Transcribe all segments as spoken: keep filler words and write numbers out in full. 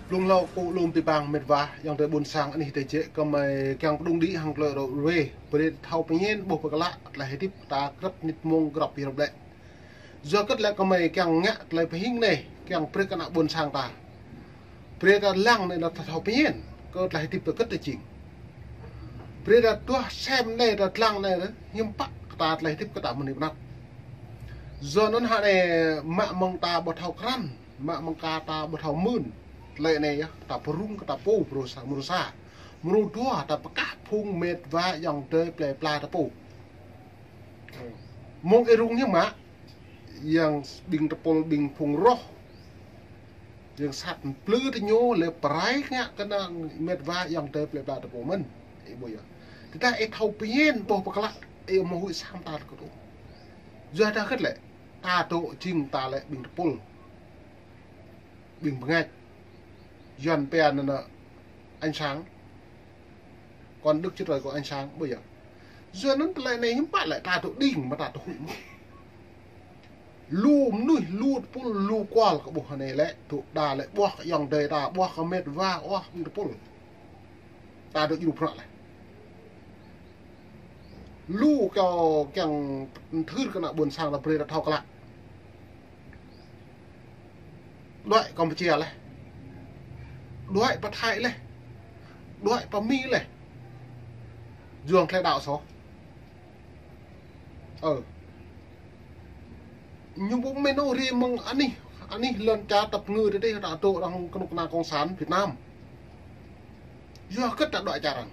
Blung hlâo kơ lŏm ti pang met wa, ayŏng adơi ƀuôn sang anih tơjĕ, gơmơi kiăng pơdŏng đĭ hăng tơlơi rŏ ruai, brơi ta thâo pơñen ƀuh pơklă, tơlơi hơdip ta grăp mơnit mông grăp hrơi lĕ. Yua hơget lĕ gơmơi kiăng ngă tơlơi pơhing anai, kiăng brơi kơ ană ƀuôn sang ta. Brơi ta lăng anai ta thâo pơñen, kơ tơlơi hơdip ta hơget ta jing. Brơi ta duah sem anai ta lăng anai, hiư̆m pă kơ ta tơlơi hơdip kơ ta mơ̆ng anai pơ anăp. Yua anŭn hă anai mă mơ̆ng ta ƀu thâo krăn, mă mơ̆ng ka ta ƀu thâo mưn. Tơlơi anai yơh, ta pơrŭng kơ ta pô, mrô sa, mrô sa. Mrô dua ta pơkă phung met wa ayŏng adơi plơi pla ta pô. Mơ̆ng ih rŭng hiư̆m mă, yang ƀing tơpul ƀing phung roh. Yang sat plư tơ ñu lĕ pơrai ngă kơ ană met wa ayŏng adơi plơi pla ta pô mơ̆n. Ih ƀuh yơh. Tơdah ih thâo pơñen ƀuh pơklă, ih mơ̆ huĭ sang ta kơ tŭ. Yua dah hơget lĕ, ta dŏ jing ta lĕ ƀing tơpul. Ƀing bơngač. Yuan pia anŭn, ơ, ánh sáng. Còn Đức Chúa Trời có ánh sáng, ƀuh yơh. Yua anŭn tơlơi anai hiư̆m pă lĕ ta dŏ đing mơ̆ ta dŏ huĭ mơ̆n. Lu mơnuih, lu tơpul, lu kual kơ ƀuh anai lĕ, dŏ đa lĕ ƀuah kơ ayŏng adơi ta, ƀuah kơ met wa, ƀuah ƀing tơpul. Ta dŏ djru bruă lĕ. Lu kâo kiăng thưr kơ ană ƀuôn sang ta brơi ta thâo klă. Đuaĭ Campuchia lĕ. Đuaĭ pơ Thái lĕ. Đuaĭ pơ Mi lĕ. Yuan tơlơi đaŏ soh. Ơ. Ñu ƀu mơ̆n ôh ri mơ̆ng anih, anih lŏn čar tơpơngư tơdơi ta dŏ arăng kơnuk kơna cộng sản Việt Nam. Yua hơget ta đuaĭ čar arăng.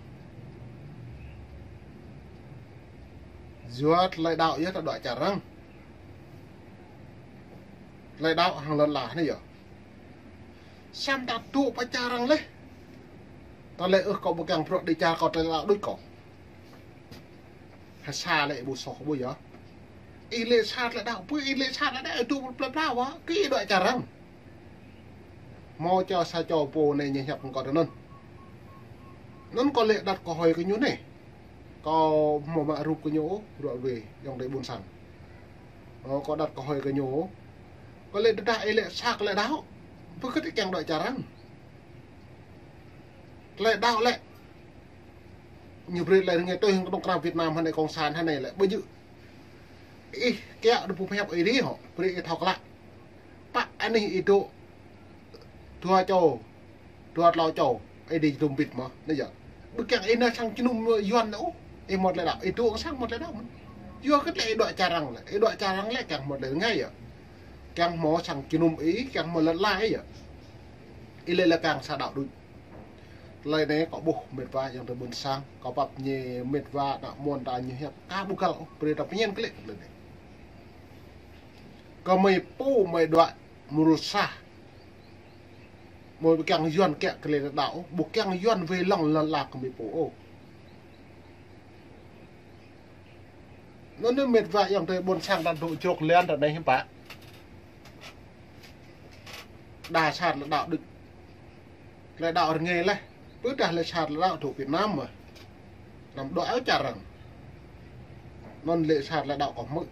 Yua tơlơi đaŏ yơh ta đuaĭ čar arăng. Tơlơi đaŏ hăng lŏn ala anai yơh. Samơ̆ ta dŏ pơ čar arăng lĕ. Ta lĕ ôh kâo ƀu kiăng bruă đĭ čar kâo tơlơi đaŏ đôč kâo. Hă sa lĕ ƀu soh ƀuh yơh. Ih lĕ sa tơlơi đaŏ, ƀu ih lĕ sa tơlơi đaŏ, ih dŏ plơi pla wa, kơ ih đuaĭ čar arăng. Hmâo čô sa čô pô anai ñu hiăp kơ kâo tui anŭn. Anŭn kâo lĕ đăt kơ hơi kơ ñu anai. Kâo hmâo mă rup kơ ñu ôh, ruă ruai, ayŏng adơi ƀuôn sang. Ơ, kâo đăt kơ hơi kơ ñu ôh. Kâo lĕ tơdah ih lĕ sa tơlơi đaŏ, ƀu hơget ih kiăng đuaĭ čar arăng. Tơlơi đaŏ lĕ. Ñu brơi tơlơi rơngai tui hăng kơnuk kơna Việt Nam hơnai cộng sản hơnai lĕ. Ƀu djơ̆. Ih kiăng đuaĭ pơhiăp pơhiăp ih ri hŏ. Brơi ih thâo klă. Pă anih ih dŏ. Dua čô. Dua tlâo čô. Ih đĭ jơnum bit mơ̆. Anai yơh. Ƀu kiăng ih nao sang jơnum Yuan ôh. Ih hmâo tơlơi đaŏ. Ih dŏ sang hmâo tơlơi đaŏ mơ̆n. Yua hơget lĕ ih đuaĭ čar arăng lĕ. Ih đuaĭ čar arăng lĕ kiăng hmâo tơlơi rơngai yơh. Kiăng hmâo sang jơnum ih, kiăng hmâo lŏn ala ih yơh. Ih lĕ lĕ kiăng sa đaŏ đôč. Tơlơi anai kâo ƀuh met wa ayŏng adơi ƀuôn sang, kâo pap ñu met wa ană mơnuih ta ñu hiăp ka ƀu găl ôh, brơi ta pơñen klĕ tơlơi anai. Gơmơi pô mơi đuaĭ mrô sa. Mơi ƀu kiăng Yuan kiăng tơlơi đaŏ ôh, ƀu kiăng Yuan wai lăng lŏn ala gơmơi pô ôh. Anŭn anai met wa ayŏng adơi ƀuôn sang ta dŏ jrŏk lĕ ta anai hiư̆m pă. Đa sa tơlơi đaŏ đôč. Tơlơi đaŏ rơngai lĕ. Ƀu dah lĕ sa tơlơi đaŏ dŏ Việt Nam mơ̆. Anăm đuaĭ ôh čar arăng. Anŭn lĕ sa tơlơi đaŏ kâo hmư̆.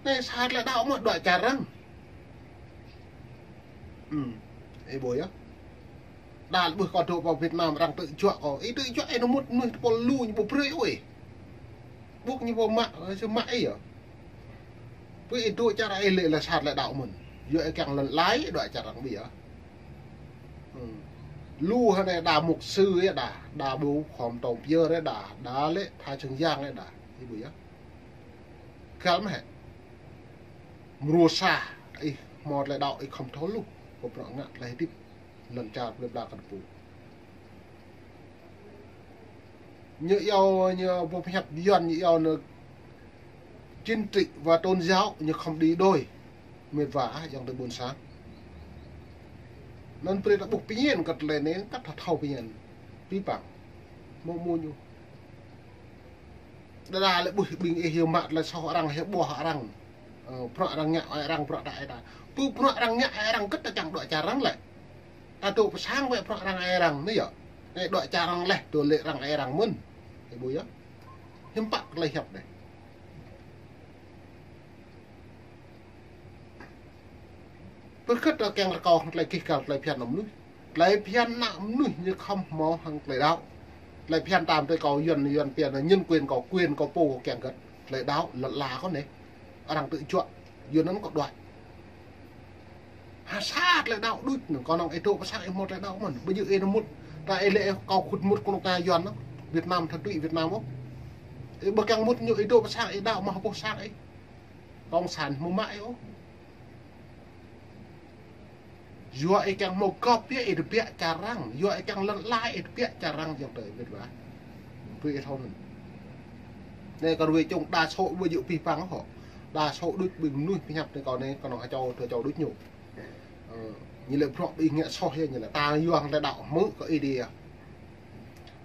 Anai sa tơlơi đaŏ mơ̆ đuaĭ čar arăng. Ih ƀuh yơh. Đa lĕ ƀuh kâo dŏ pơ Việt Nam arăng tơjuă kâo. Ih tơjuă ih nao mŭt mơnuih tơpul lu ñu ƀu brơi ôh. Ƀuh ñu ƀu mă, ơ, sơmă ih yơh. Ƀu ih dŏ čar ih lĕ lĕ sa tơlơi đaŏ mơ̆n. Yua ih kiăng lŏn ala ih đuaĭ čar arăng ƀu yơh. Lu hơnai đa mục sư yơh đa, đa ƀu khŏm tŏm pơyơr yơh đa, đa lĕ tha čơng yang yơh đa. Ih ƀuh yơh. Găl mơ̆ hĕ. Mrô sa ih hmâo tơlơi đaŏ ih khŏm thâo lu. Kơ bruă ngă tơlơi hơdip. Lŏn čar plơi pla kơ ta pô. Ñu iâu ñu ƀu pơhiăp Yuan ñu iâu anŭn chính trị và tôn giáo ñu khŏm đi đôi. Met wa ayŏng adơi ƀuôn sang. Anŭn brơi ta ƀuh pơñen kơ tơlơi anai kơ ta thâo pơñen. Pơpă. Mơ̆ mơ̆ ñu. Đa đa lĕ ƀuh ƀing ih hiư̆m mă tơlơi soh arăng, hiư̆m ƀuah arăng. Ơ, bruă arăng ngă ai arăng bruă ta ai ta. Ƀu bruă arăng ngă ai arăng hơget ta kiăng đuaĭ čar arăng lĕ. Ta dŏ pơ sang wơ̆t bruă arăng ai arăng anai yơh. Anai đuaĭ čar arăng lĕ, dŏ lĕ arăng ai arăng mơ̆n. Ih ƀuh yơh. Hiư̆m pă tơlơi hiăp anai. Ƀu hơget ta kiăng rơkâo tơlơi gih găl tơlơi phiăn ană mơnuih. Tơlơi phiăn ană mơnuih ñu khŏm hmâo hăng tơlơi đaŏ. Tơlơi phiăn tam tui kâo Yuan, Yuan pian ñu quyền kâo, quyền kâo pô kâo kiăng gĕt. Tơlơi đaŏ lŏn ala kâo anai. Arăng tŭ juă, Yuan anŭn kâo đuaĭ. Ha sa tơlơi đaŏ đôč anŭn, kâo nŏng ih dŏ pơ sang ih hmâo tơlơi đaŏ mơ̆n. Ƀu djơ̆ ih nao mŭt, ta ih lĕ kâo khut mŭt kơ nŏng ta Yuan anŭn. Việt Nam tha tui Việt Nam ôh. Ih ƀu kiăng mŭt ñu ih dŏ pơ sang ih đaŏ mă boh sang ih. Cộng sản hmâo mă ih ôh. Yua ih kiăng hmâo gŏp yơh ih tơbiă čar arăng, yua ih kiăng lŏn ala ih tơbiă čar arăng ayŏng adơi mĕt wa. Tui ih thâo anŭn. Anai kâo ruai čung đa số ƀu djơ̆ abih bang hŏ. Đa số đôč ƀing mơnuih pơhiăp anai kâo anai kâo nŏng ha čô, tơ čô đôč ñu. Ơ, ñu lĕ bruă ƀing ngă soh yơh ñu lĕ ta yua hăng tơlơi đaŏ hmư̆ kơ Ơi Adai yơh.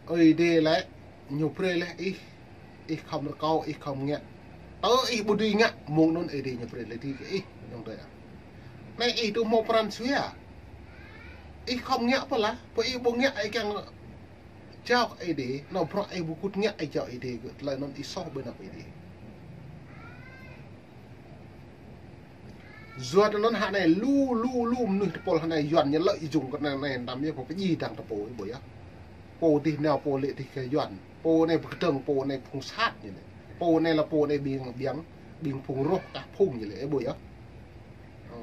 Ơi Adai lĕ ñu brơi lĕ ih, ih khŏm rơkâo, ih khŏm ngă. Tơ ih ƀu dưi ngă, mơ̆ng anŭn Ơi Adai ñu brơi lĕ dưi kơ ih, ayŏng adơi ah. Anai ih tŭ hmâo pran jua. Ih khŏm ngă pơ lah, pơ ih ƀu ngă ih kiăng jao kơ Ơi Adai, nao bruă ih ƀu kŭt ngă ih jao Ơi Adai gơ̆, tơlơi anŭn ih soh ƀơi anăp Ơi Adai. Yua anŭn hă anai lu, lu, lu mơnuih tơpul hă anai Yuan ñu lợi dụng kơ anai, anai tam yơh pô pơdjai dăng tơpul ih ƀuh yơh. Pô dih nao pô lĕ dih kơ Yuan. Pô anai pơkơdơ̆ng, pô anai phung sat ñu lĕ. Pô anai lĕ pô anai ƀing, ƀing, ƀing phung roh kah phung ñu lĕ, ih ƀuh yơh. Ơ.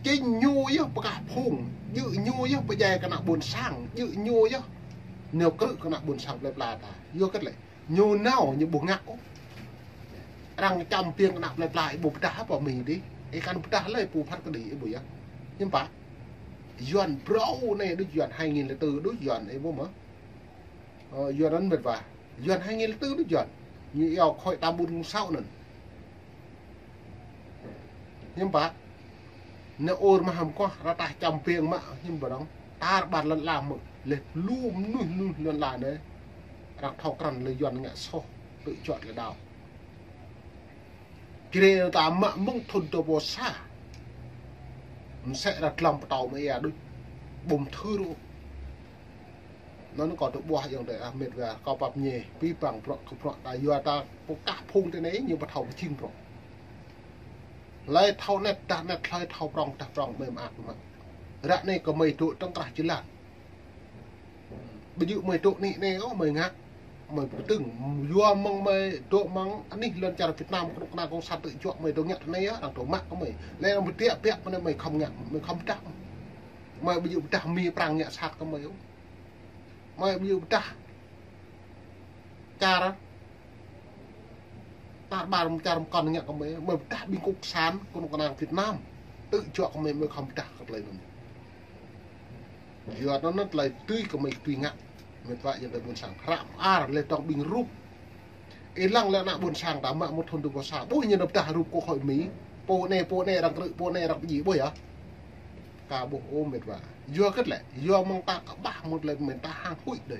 Chính ñu yơh pơkah phung, djơ̆ ñu yơh pơdjai kơ ană ƀôn sang, djơ̆ ñu yơh nao krư̆ kơ ană ƀôn sang plơi pla ta. Yua kơ tơlơi ñu nao ñu ƀu ngă ôh. Arăng čăm piêng kơ ană plơi pla ih ƀu pơdah pơ Mi dih. Ih kăn pơdah lơi pô phat kơđi ih ƀuh yơh. Hiư̆m pă? Yuan phrâo anai đôč Yuan hai nghìn lẻ tư đôč Yuan ih ƀuh mơ̆. Ơ, Yuan anŭn mĕt wa. Yuan hai nghìn lẻ tư đôč Yuan. Ñu iâu khối tam ƀun ngũ sáu anŭn. Hiư̆m pă? Nao ur mă hăm koh rơtah čăm piêng mă hiư̆m pă dong. Tar ƀar lŏn ala mơ̆. Lĕ lu mơnuih lu lŏn ala anai. Arăng thâo krăn lĕ Yuan ngă soh tŭ juă tơlơi đaŏ. Čơrê ta mă mơ̆ng thŭn dua ƀâo sa. Mơsĕ ră glăm pơtâo mơ̆ ia đôč. Ƀu mơthưr ôh. Anŭn kâo tŭ ƀuah ayŏng adơi ah mĕt wa, kâo pap ñe, abih bang bruă kơ bruă ta yua ta pơkah phung tơ anai ñu ƀu thâo pơjing bruă. Hlơi thâo anet dah anet, hlơi thâo prŏng dah prŏng, mơi mơak mơak. Ră anai kơ mơi dŏ tơ̆ng krah jơlan. Ƀu djơ̆ mơi dŏ anih anai ôh mơi ngă. Mơi pơkơdơ̆ng, yua mơ̆ng mơi dŏ mơ̆ng anih lŏn čar Việt Nam kơnuk kơna cộng sản tŭ juă mơi dŏ ngă tơ anai yơh, arăng dŏ mă kơ mơi. Lĕ arăng pơtiă piă kơ mơi, mơi khŏm ngă, mơi khŏm pơdah. Mơi ƀu djơ̆ pơdah Mi Prăng ngă sat kơ mơi ôh. Mơi ƀu djơ̆ pơdah čar tar ƀar čar mơkŏn ngă kơ mơi, mơi pơdah ƀing cộng sản kơnuk kơna Việt Nam. Tŭ juă kơ mơi, mơi khŏm pơdah kơ tơlơi anŭn. Yua anŭn tơlơi tui kơ mơi tui ngă. Mĕt wa ayŏng adơi ƀôn sang. Hră mơar lĕ dong ƀing rup. Ih lăng lĕ ană ƀôn sang ta mă mơ̆ng thŭn dua ƀâo sa. Ƀuh ñu nao pơdah rup quốc hội Mi. Pô anai, pô anai arăng krư̆, pô anai arăng pơdjai, ƀuh yơh. Ka ƀuh ôh mĕt wa. Yua kơ tơlơi, yua mơ̆ng ta kơƀah mơ̆ng tơlơi mơ̆n ta hăng huĭ đơi.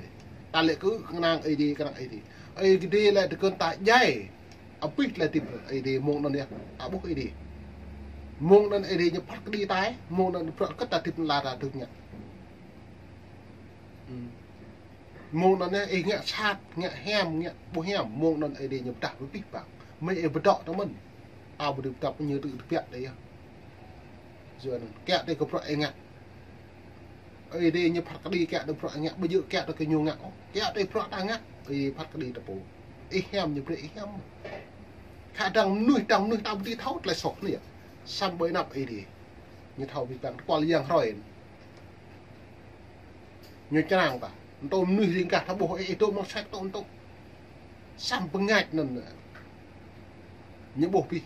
Ta lĕ kơ kơnang Ơi Adai, kơnang Ơi Adai. Ơi Adai lĕ tơkơn ta djai. Abih tơlơi hơdip Ơi Adai mơ̆ng anŭn yơh. Ta ƀuh Ơi Adai. Mơ̆ng anŭn Ơi Adai ñu phat kơđi ta, mơ̆ng anŭn bruă kơ ta hơdip lă ta tŭ ngă. Hmm. Mơ̆ng anŭn yơh, ih ngă sat, ngă hiam, ngă ƀu hiam, mơ̆ng anŭn Ơi Adai ñu pơdah abih bang. Mơi ih pơdŏ tơ mơ̆n. Ta ƀu dưi pơdŏ ñu tŭ tơbiă đơi yơh. Yua anŭn, kiăng tơ kơ bruă ih ngă. Ơi Adai ñu phat kơđi kiăng tơ bruă ih ngă, ƀu djơ̆ kiăng tơ kơ ñu ngă ôh. Kiăng tơ bruă ta ngă, ih phat kơđi tơ pô. Ih hiam ñu brơi ih hiam. Khă dăng mơnuih, dăng mơnuih ta ƀu dưi thâo tơlơi soh anai yơh. Samơ̆ ƀơi anăp Ơi Adai. Ñu thâo abih bang tơpul yang hrơi. Ñu črang ta. Anŭn tơ mơnuih ring kah ta ƀuh ih, ih dŏ mơ̆ng sek tŏ anŭn tŏ. Samơ̆ bơngač anŭn. Ñu ƀuh abih.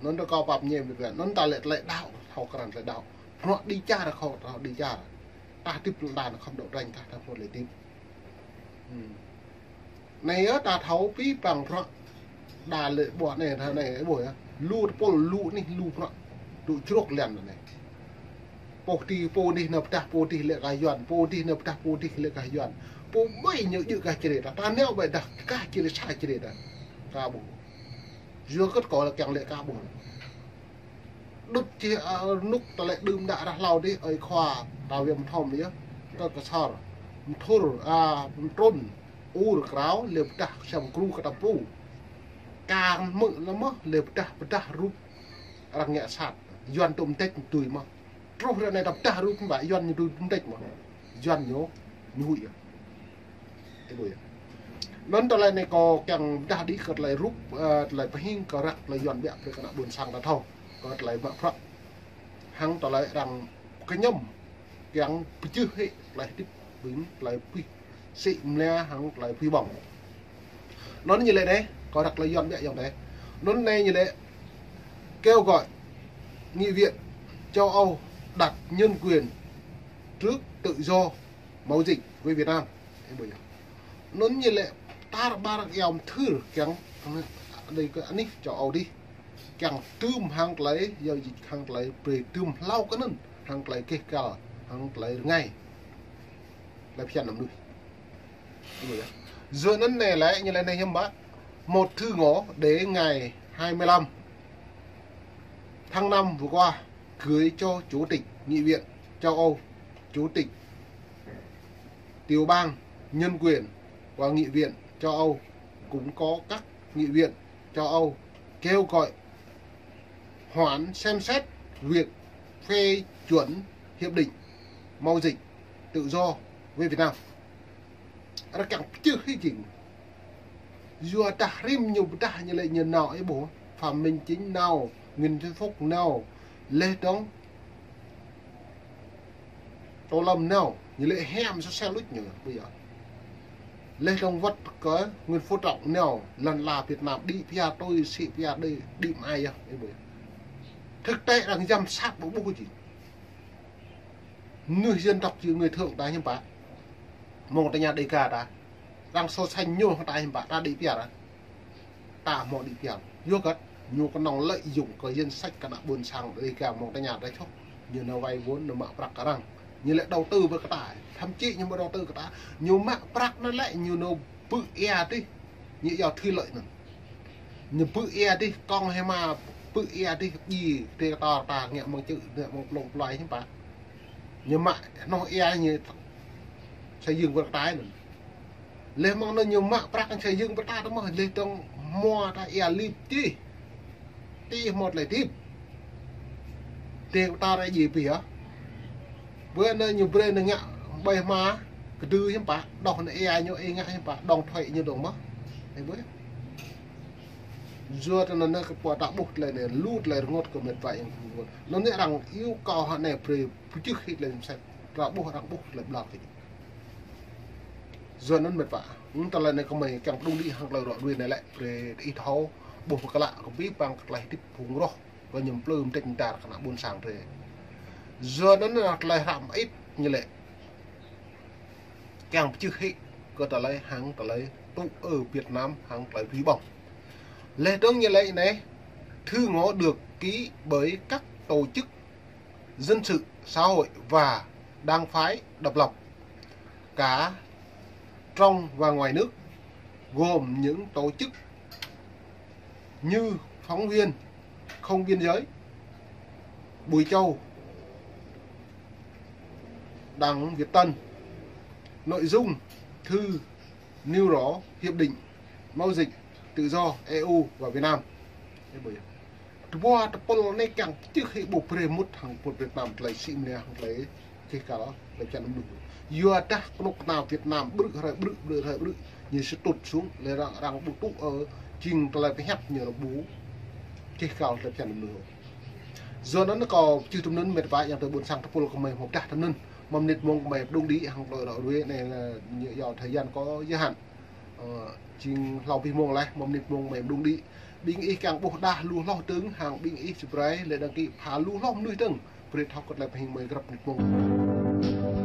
Anŭn tơ kâo pap ñe mĕt wa. Anŭn ta lĕ tơlơi đaŏ, thâo krăn tơlơi đaŏ. Bruă đĭ čar kâo thâo đĭ čar. Ta hơdip lŏn ta khŏm dŏ dreng ta, ta hmâo tơlơi hơdip. Hmm. Anai yơh ta thâo abih bang bruă. Đa lĕ ƀuh anai, anai ƀuh yơh. Lu tơpul, lu anih, lu bruă. Dŏ jrôk lăn anai. Pô dih, pô dih nao pơdah pô dih lĕ gah Yuan, pô dih nao pơdah pô dih lĕ gah Yuan. Pô ƀai ñu djơ̆ gah Jrai ta. Ta nao ƀai dah gah Jrai sa Jrai ta. Ka ƀuh. Yua kơ kâo lĕ kiăng lĕ ka ƀuh. Đŭt čih, ơ, rơnŭk tơlơi đưm đă ră hlâo dih, ơi khua, ta wơ̆t mơthom yơh, kơ Ksor, mơthur, a, mơtrŭn, ur krao, lĕ pơdah kơsem gru kơ ta pô. Kang mơ̆ lĕ mơ̆, lĕ pơdah, pơdah rup arăng ngă sat, Yuan tŭm tĕč tui mơ̆. Truh ră anai ta pơdah rup ƀă Yuan ñu tui mơdĕč mơ̆. Yuan ñu, ñu huĭ yơh. Ih ƀuh yơh. Anŭn tơlơi anai kâo kiăng pơdah đĭ kơ tơlơi rup, ơ, tơlơi pơhing kơ răk tơlơi Yuan ƀiă brơi kơ ană ƀôn sang ta thâo. Kơ tơlơi mă bruă. Hăng tơlơi arăng kơñăm kiăng pơjưh hĭ tơlơi hơdip ƀing tơlơi pih sĭ mlia hăng tơlơi pih ƀơ̆ng. Anŭn ñu lĕ anai, kơ răk tơlơi Yuan ƀiă yơh anai. Anŭn anai ñu lĕ kêu gọi Nghị viện châu Âu đặt nhân quyền trước tự do mậu dịch với Việt Nam. Ih ƀuh yơh. Anŭn ñu lĕ tar ƀar iâu mơthưr kiăng, anai kơ anih châu Âu dih. Kiăng tưm hăng tơlơi, giao dịch hăng tơlơi, brơi tưm hlâo kơ anŭn, hăng tơlơi keh kal, hăng tơlơi rơngai. Tơlơi phiăn anăm nuih. Ih ƀuh yơh. Yua anŭn anai lĕ, ñu lĕ anai hiư̆m pă. Một thư ngỏ để ngày hai mươi lăm tháng năm vừa qua gửi cho Chủ tịch Nghị viện châu Âu, Chủ tịch Tiểu ban Nhân quyền và Nghị viện châu Âu, cũng có các Nghị viện châu Âu kêu gọi hoãn xem xét việc phê chuẩn hiệp định mậu dịch tự do với Việt Nam. Arăng kiăng pơjưh hĭ jing. Yua dah rĭm ñu pơdah ñu lĕ ñu nao ih ƀuh. Phạm Minh Chính nao, Nguyễn Xuân Phúc nao, laih dơ̆ng Tô Lâm nao, ñu lĕ hiam sô sel luč ñu ƀuh yơh. Laih dơ̆ng wơ̆t kơ Nguyễn Phú Trọng nao, lŏn ala Việt Nam đĭ pia tui sĭ pia đĭ, đĭ mă ai yơh, ih ƀuh yơh. Thực tế arăng giám sát ƀu ƀuh jing. Mơnuih dân tộc Việt Nam ta hiư̆m pă. Mơ̆ng ta ña Đêga ta. Arăng so sánh ñu hăng ta hiư̆m pă, ta đĭ pia ta. Ta hmâo đĭ pia. Yua kơ ñu kơnơ̆ng lợi dụng kơ danh sách kơ ană ƀôn sang Đêga mơ̆ng ta ña ta čŏh. Ñu nao vay vốn, nao mă prăk kơ arăng. Ñu lĕ đầu tư brơi kơ ta. Thậm chí ñu mă đầu tư kơ ta. Ñu mă prăk anŭn lĕ ñu nao bư̆ ia dih. Ñu iâu thủy lợi anŭn. Ñu bư̆ ia dih, kông hơma bư̆ ia dih, djai dêh kơtor ta ngă mơ̆ng čư̆, ngă mơ̆ng plông plơi hiư̆m pă. Ñu mă hnoh ia ñu xây dựng brơi kơ ta anŭn. Laih mơ̆ng anŭn ñu mă prăk xây dựng brơi ta tơ mơ̆, laih dơ̆ng hmua ta ia lip čih. Ti hmua tơlơi hơdip. Dêh kơtor ta djai pih yơh. Bơ anai ñu brơi anai ngă ƀơi hma, kơdư hiư̆m pă, đŏh anai ia ñu ih ngă hiư̆m pă, đŏng thuế ñu dơ̆ng mơ̆. Ih ƀuh. Yua tơ anŭn anai kơ pô ta ƀuh tơlơi anai, lu tơlơi rơngot kơ met wa yang rơngot. Anŭn anai arăng iâu kơ hă anai brơi pơjưh hĭ tơlơi mơsĕt. Ta ƀuh arăng ƀuh tơlơi ƀlŏr hĭ. Yua anŭn met wa. Ư, tơlơi anai kơmơi kiăng pơđŭng đĭ hăng tơlơi ră ruai anai lĕ brơi ih thâo ƀuh pơkơlă kơ abih bang kơ tơlơi hơdip phung roh. Kơ ñu plư mơdĕč mơdar kơ ană ƀôn sang drơi. Yua anŭn anai tơlơi hră mơit ñu lĕ kiăng pơjưh hĭ kơ tơlơi hăng tơlơi tŭ ư Việt Nam hăng tơlơi pih ƀơ̆ng. Laih dơ̆ng ñu lĕ anai, thư ngỏ được ký bởi các tổ chức dân sự, xã hội và đảng phái độc lập, cả trong và ngoài nước, gồm những tổ chức như phóng viên không biên giới, Bùi Châu, Đảng Việt Tân. Nội dung thư nêu rõ hiệp định mậu dịch tự do E U và Việt Nam. Tơƀuh tơpul anai kiăng pơčih hĭ ƀu brơi mŭt hăng pŭt Việt Nam tơlơi sĭ mơnia hăng tơlơi čih kal tơlơi phiăn mơnuih. Yua dah kơnuk kơna Việt Nam ƀrư̆ hrơi ƀrư̆, ƀrư̆ hrơi ƀrư̆, ñu sĭt tŭt sung, lĕ arăng, arăng ƀu tŭ, ơ, jing tơlơi pơhiăp ñu ƀu čih kal tơlơi phiăn mơnuih. Yua anŭn kâo pơčih tŭm anŭn met wa yang tơ ƀôn sang tơpul kơmơi hmâo pơdah tŭm anŭn, mơ̆ng mơnit mông kơmơi pơđŭng đĭ hăng tơlơi ră ruai anai, ơ, ñu yua thời gian có giới hạn. Ơ, jing hlâo abih mông laih, mơ̆ng mơnit mông kơmơi pơđŭng đĭ. Ƀing ih kiăng ƀuh đah lu hloh dơ̆ng, hăng ƀing ih subscribe, lĕ đăng ký pha lu hloh mơnuih dơ̆ng. Brơi thâo kơ tơlơi pơhing mơi grăp mơnit mông.